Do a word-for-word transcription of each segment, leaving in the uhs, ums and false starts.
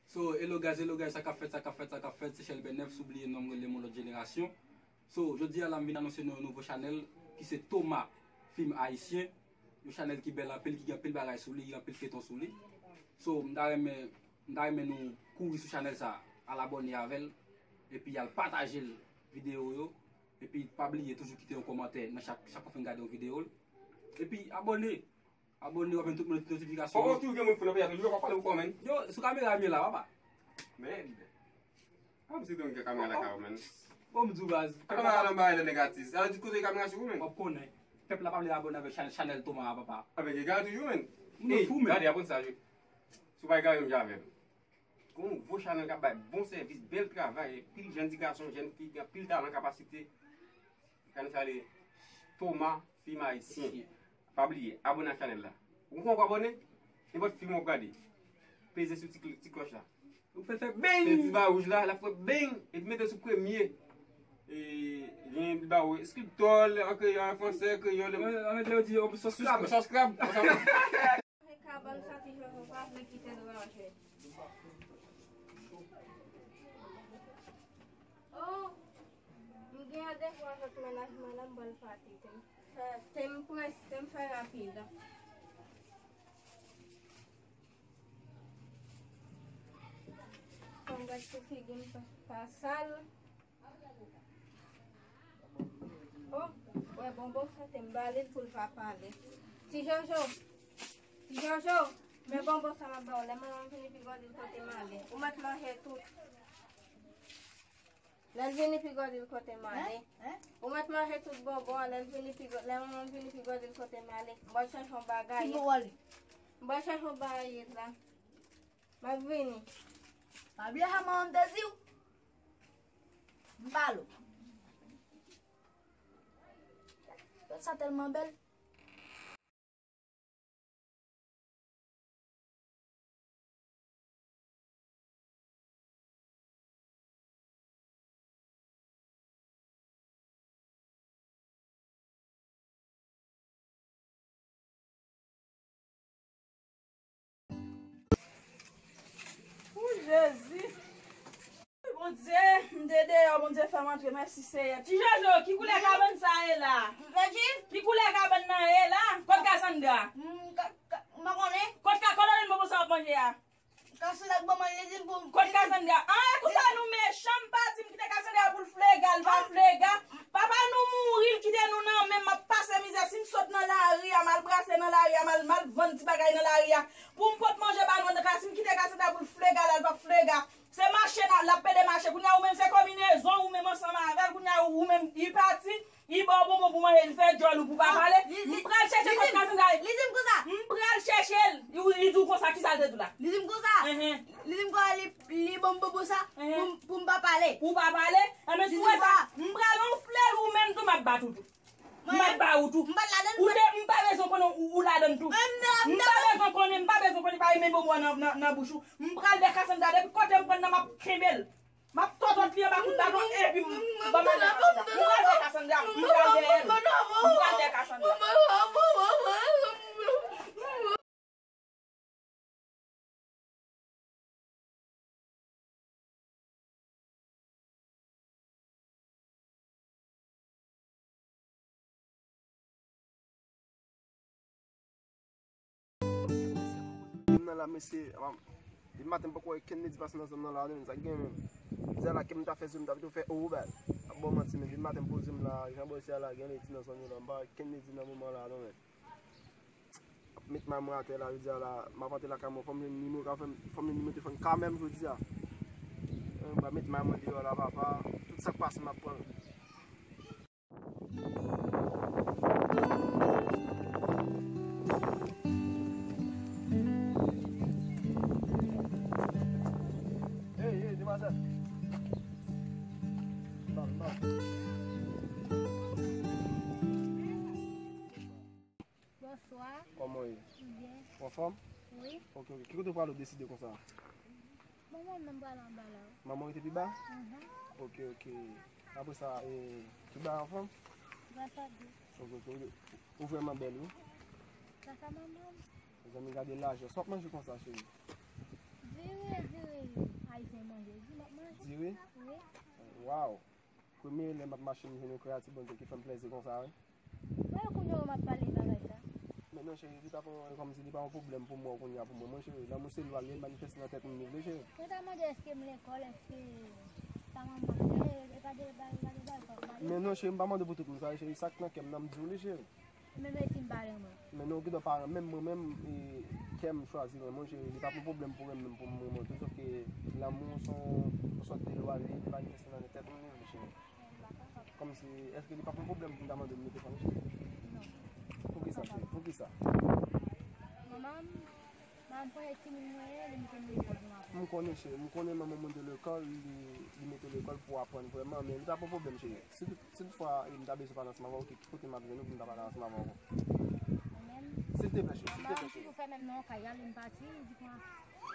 So, hello guys, hello guys, sa k ap fèt, sa k ap fèt, sa k ap fèt, se Chèlbè Nèf, si w bliye non m, rele m yon lòt jenerasyon. So, jodi a la, m vin anonse nou yon nouvo chanèl ki se Thomas Film Ayisyen. Yon chanèl ki bèl anpil, ki gen anpil bagay sou li, ki gen anpil feyton sou li. So, m ta renmen, m ta renmen nou kouri sou chanèl sa, al abòne avè l, epi al pataje l, videyo yo, epi pa bliye toujou kite yon kòmantè nan chak, chak fwa w fin gade yon videyo l. Epi abòne, abòne, w ap jwenn tout notifikasyon yo. Oh, toujou gen moun fou nan peyi a, toujou w ap pale pou kò, menn. Yo, sou kamera m ye la, papa. Mèd. Ah, m se donk gen kamera lakay ou, menn. Bon, m di w baz. Kamera nan bagay lè negatif. Sa vle di kote kamera sou ou, menn. W ap konnen. Pèp la pa vle abòne avèk chan-, chanèl Thomas a, papa. Ah, men gen gade toujou, menn. Moun yo fou, menn. Gade, aprann sa, wi. Si w pa egare, m jan avè l. Gon nouvo chanèl k ap bay bon sèvis, bèl travay, pil jèn ti gason, jèn fi, gen pil talan, kapasite. Chanèl sa rele Thomas Film Ayisyen. Pa bliye, abòne ak chanèl la. Ou poko abòne? Nenpòt fim w ap gade, peze sou ti, ti klòch la. Ou fè l fè beng! Peze ti ba wouj la, l ap fè beng! Epi mete sou premye. E, gen ba ou eskriptò, an kreyòl, an fransè, kreyòl. An anglè, yo di, oh, subscribe. Subscribe. Kabann sa ti Jojo pa vle kite l ranje. Oh, m gen randevou avèk mennaj mwen la, m pral pati. Te m fè, te m prese, te m fè rapid. Fò m gad si figi m pa, pa sal. Oh, wè bonbon sa te m ba li l pou l pa pale. Ti Jojo, ti Jojo, men bonbon sa m ap ba w. Lè manman m vini pi gwo, di l kote m ale. Ou mèt manje tout. Lè l vini pi gwo, di l kote m ale. Ou mèt manje tout bonbon an. Lè l vini pi gwo, lè manman m vini pi gwo, di l kote m ale. M pral chèche yon bagay. Ki bò w ale? M pral chèche yon bagay la. M ap vini. Pa bliye sa manman m te di w. M pale w. Fèt sa tèlman bèl. Ou Jezi! Bondye, m te deyò, Bondye fè m antre, mèsi Seyè. Ti Jojo, ki koulè kabann sa ye la? Ki koulè kabann nan ye la? Kot Kasandra? M pa konnen. Kot ka, kote l manje sa w ap manje a? Kasandra k ban mwen li di m pou m. Kot Kasandra? An, e konsa nou mechan, m pa di m kite Kasandra pou l flega, l pa flega. Papa nou mouri, l kite nou nan men, m ap pase mizè. Si m sot nan lari a, m al brase nan lari a, m al, m al vann ti bagay nan lari a. Pou m pot manje ba nou anndan kay la, si m kite Kasandra pou l flega la, l p ap flega. Se mache n ap, l ap pede mache. Kounye a ou menm se konbinezon ou menm ansanm avè l. Kounye a ou menm li pati, li ba w bonbon pou manje, li fè djòl ou pou pa pale. M pral chèche kot Kasandra ye. Li di m konsa. M pral chèche l. Li, li di w konsa, kisa l te di w la? Li di m konsa. Li di m konsa, li, li ban m bonbon sa pou m, pou m pa pale. Pou w pa pale? Enben, si w wè sa, m pral onfle l ou menm tou, m ap bat ou tou. M ap ba ou tou. M pa t ladann. Ou te, m pa bezwen konnen ou, ou ladann tou. M pa bezwen konnen, m pa bezwen konnen, pa renmen bonbon nan, nan, nan bouch ou. M pral dèyè Kasandra, depi kote m pran nan, m ap kenbe l. M ap tòtòt li anba kout baton, epi m, ban m al dèyè Kasandra. M pral dèyè Kasandra, m pral dèyè l. M pral dèyè Kasandra. Nan la, mesye, depi maten m poko wè kenn nèg pase nan zòn nan la, non, men sa k gen menm. Jodi a la, ke m ta fè zòn, m ta pito fè o bal. Ap ba w manti, men depi maten m poze m la, jan bò isi a la, gen nèg nan zòn yo la, m pa wè kenn nèg nan moman la, non, men. Ap met may mwen atè la, jodi a la, m ap antre lakay mwen, fò m jwenn nimewo, ka fè m, fò m jwenn nimewo telefòn kanmenm jodi a. Eh, m ap met may mwen deyò la, papa. Tout sa k pase, m ap pran l. Hey, hey, demwazèl. Bam, bam. Bonswa. Kòman w ye? M byen. Ou anfòm? Wi. Ok, ok. Ki kote w prale w deside konsa? Bon, manman m prale anba la. Manman w rete pi ba? Mhm. Ok, ok. Apre sa, e, pi ba anfòm? Gras a Dye. Ok, ok. Ou, ou vrèman bèl, wi. Gras a manman m. Mezanmi, gade lajè. Sa w ap manje konsa, cheri? Vire, vire. Waw! Premye lè m ap mache, m jwenn yon kreyati Bondye ki fè m plezi konsa, wi. Wè, kounye a w ap pale bagay sa. Men non, cheri, li pa pou, kòmsi li pa yon pwoblèm pou mwen, kounye a pou mwen. Mwen, cheri, lanmou se lwa, li manifeste nan tèt moun, li vle, cheri. Mwen ta mande èske m lekòl, èske pa manman, e, e pa de, pa, pa de bagay sa w pale. Men non, cheri, m pa mande pou tout moun sa, cheri, sa k nan kè m nan, m di w li, cheri. Menm si m pa renmen w. Men non, ou gendwa pa renmen m, mwen menm, e, kè m chwazi renmen w, cheri, li pa pou pwoblèm pou renmen m, pou m renmen w tou, sòf ke lanmou se yon, yon sòt de lwa, li manifeste nan tèt moun, li vle, cheri. Kòmsi, èske li pa pou pwoblèm pou m ta mande l mete fanmi, cheri? Non. Poukisa, cheri? Poukisa? Manman m, manman m konnen timoun mwen ye, li mete m lekòl pou m aprann. M konnen, cheri, m konnen manman mwen te lekòl, li, li mete w lekòl pou w aprann vrèman, men li pa pou pwoblèm, cheri. Si tout, si toutfwa, e, m ta bezwen pale ansanm avè w, ki, ki kote m ap jwenn ou pou m ta pale ansanm avè w? Mwen menm. Silteplè, cheri, silteplè, cheri. Manman m toujou fè menm nan yon kay, ale m pati, li di pran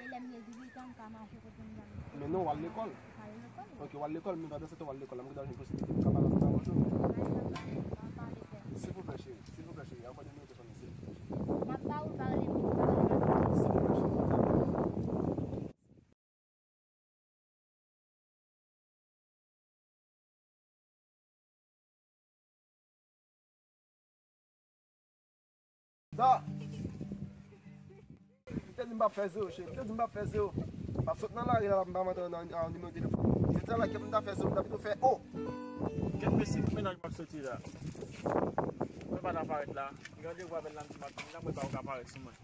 E lè m gen dizuit an, m ka mache kote m vle. Men non, w al lekòl. M al lekòl, wi. Ok, w al lekòl, men pandan se tan w al lekòl la, m gentan jwenn posiblite pou m ka pale ansanm avè w tou. Silvouplè, cheri, silvouplè, cheri, ankò de minit, fanmi, silvouplè, cheri. M ap ba ou, pa rele m, pa rele m. Silvouplè, cheri. Sa. Li te di m p ap fè zewo, cheri. Li te di m p ap fè zewo. M ap sot nan lari la, m p ap antre nan, nan nimewo telefòn. Jodi a la, kèm m ta fè zewo, m ta pito fè o. Kèt mesye, ki mennaj m ap soti la? Mwen pa ta parèt la. M gen randevou avè l nan ti maten la, mwen pa ou ka parèt sou mwen.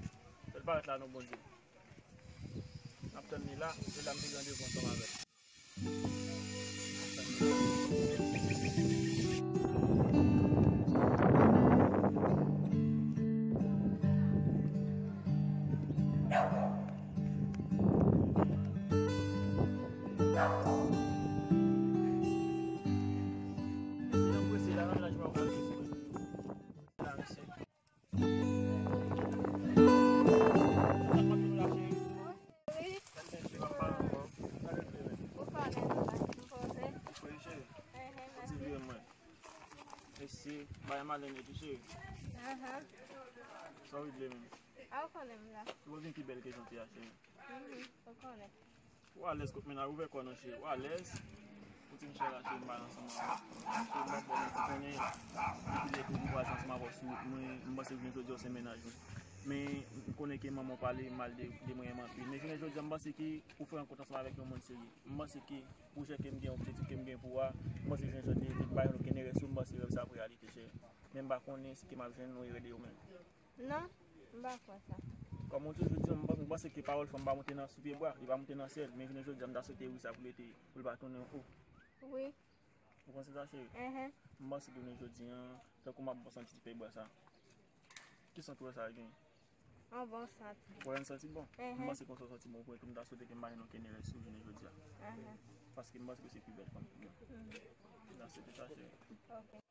Fè l parèt la non, Bondye. N ap tann li la, se la m te gen randevou ansanm avè l. Wi. Ou konnen nou la, nou poze. Wi, cheri. Ehe, mèsi. Ti vire mwen. Mèsi. Bay malèn epi, cheri. Aha. Sa w regle menm? A, ou konnen m la. Ou vin pi bèl ke jan w te ye a, cheri. Mhm, ou konnen. Ou alèz kot mennaj, ouvè kò w non, cheri. Ou alèz. Ou ti Michel la, cheri, m pale ansanm avè w. Cheri, m ap ba w, ou konnen, depi lè ke m kwaze ansanm avè w sou wout mwen, m panse jounen jodi a w se mennaj mwen. Men, m konnen ke manman w pale mal de, de mwen anpil. Men jounen jodi a, m panse ke ou fè rankont ansanm avèk yon moun serye. M panse ke pwojè ke m gen, objektif ke m gen pou ou a, m panse jounen jodi a, depi m pa jwenn okenn erè sou ou, m panse rèv sa ap reyalite, cheri. Men m pa konnen si ke m ap jwenn yon erè de ou menm. Non, m pa kwè sa. Kòm ou toujou di, m, m panse ke pawòl fanm pa monte nan, sou pye bwa, li pa monte nan syèl, men jounen jodi a, m ta swete wi sa pou l rete, pou l pa tounen o. Wi. Ou panse sa, cheri? Ehe. M panse ke jounen jodi a, tankou m ap bon santi ti pye bwa sa. Ki sant ou wè sa gen? Yon bon sant. Ou wè yon santi bon? Ehe. M panse ke yon santi bon pou mwen tou, m ta swete ke m pa jwenn okenn erè sou jounen jodi a. Ehe. Paske m panse ke se pi bèl fanm ki gen. Mhm. M ta swete sa, cheri. Ok.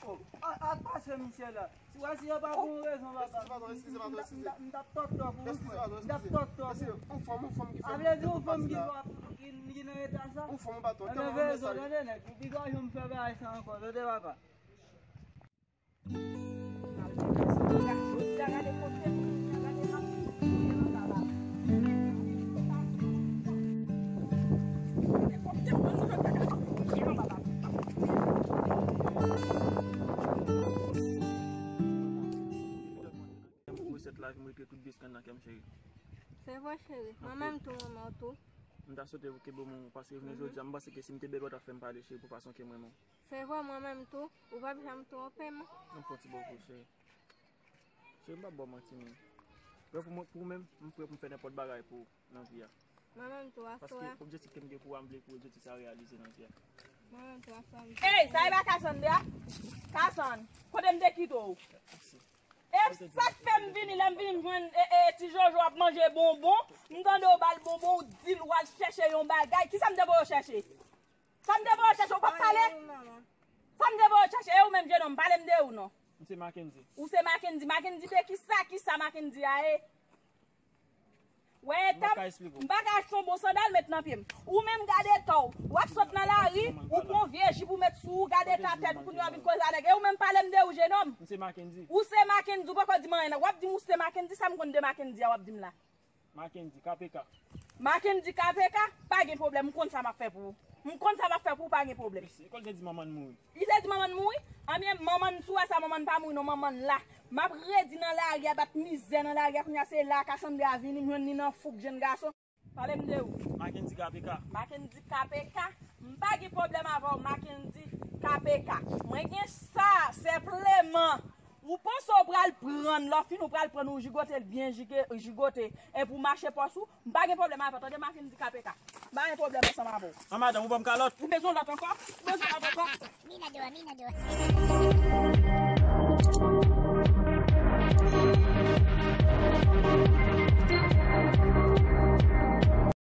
Oh, a, a pase misye la. Si w wè si yo pa pou yon rezon, papa. Eskize, patwon, eskize, patwon, eskize. M t ap tòtò pou ou, frè. M t ap tòtò pou ou. Yon fanm, yon fanm ki fè. A vle di yon fanm ki, ki, ki nan eta sa? Yon fanm, patwon, tande nèg, ou pi gwa janm fè bagay sa ankò, tande, papa. Resèt la, m rete tout deskann nan kè m, cheri. Se vre, cheri. Mwen menm tou, mwen menm tou. M ta swete ou kenbe w, paske jounen jodi a, m panse ke si m te bèl, ou t ap fè m pale, cheri, pou fason ke m renmen w. Se vre, mwen menm tou, ou p ap janm twonpe m. Ann pran ti bò pou cheri. Cheri, m p ap ba w manti, non. Prè pou mwen, pou ou menm, m prè pou m fè nenpòt bagay pou ou nan vi a. Mwen menm tou, a Paske frè. Objektif ke m gen pou w a, m vle pou objektif sa reyalize nan vi a. Mwen menm tou, a frè. Ey, sa e pa Cassandra? Cassandra, kote m te kite w? E sa k fè m vini, lè m vini m jwenn e, e, ti Jojo ap manje bonbon, m tande w ba l bonbon, ou di l w al chèche yon bagay. Kisa m te voye w chèche? Sa m te voye w chèche, ou pa t pale? Wi, manman. Sa m te voye w chèche, e ou menm jenòm, pale m de ou non. M se Mackendy. Ou se Mackendy. Mackendy de kisa, kisa Mackendy a ye? Wè, M pa etap, ka eksplike w. M pa ka achte yon bon sandal met nan pye m. Ou menm gade eta w. W ap sot nan lari, ou pran vye jip ou met sou ou, gade eta tèt ou, kounye a w vin koze a nèg. E ou menm pale m de ou, jenòm. M se Mackendy. Ou se Mackendy, ou poko di m anyen. W ap di m ou se Mackendy, sa m konn de Mackendy a w ap di m la? Mackendy, K P K. Mackendy K P K, pa gen pwoblèm, m konn sa m ap fè pou ou. M konn sa m ap fè pou ou, pa gen pwoblèm. Mèsi. Lekòl te di manman n mouri. Li te di manman n mouri? Anbyen, manman n sou a sa, manman n pa mouri non, manman n la. M ap redi nan lari a, bat mizè nan lari a, kounye a se la Cassandra vini, m jwenn li nan fouk jenn gason. Pale m de ou. Mackendy K P K. Mackendy K P K, m pa gen pwoblèm avè w, Mackendy K P K. Mwen gen sa, senpleman. Ou panse w pral pran l, lè w fin ou pral pran l, ou jigote l byen jige- jigote, epi w mache pòs ou, m pa gen pwoblèm avè w, tande Mackendy K P K. M pa gen pwoblèm ansanm avè w. An madanm, ou ban m kalòt? Ou bezwen lòt ankò? Ou bezwen lòt ankò? Mina dehors, Mina dehors.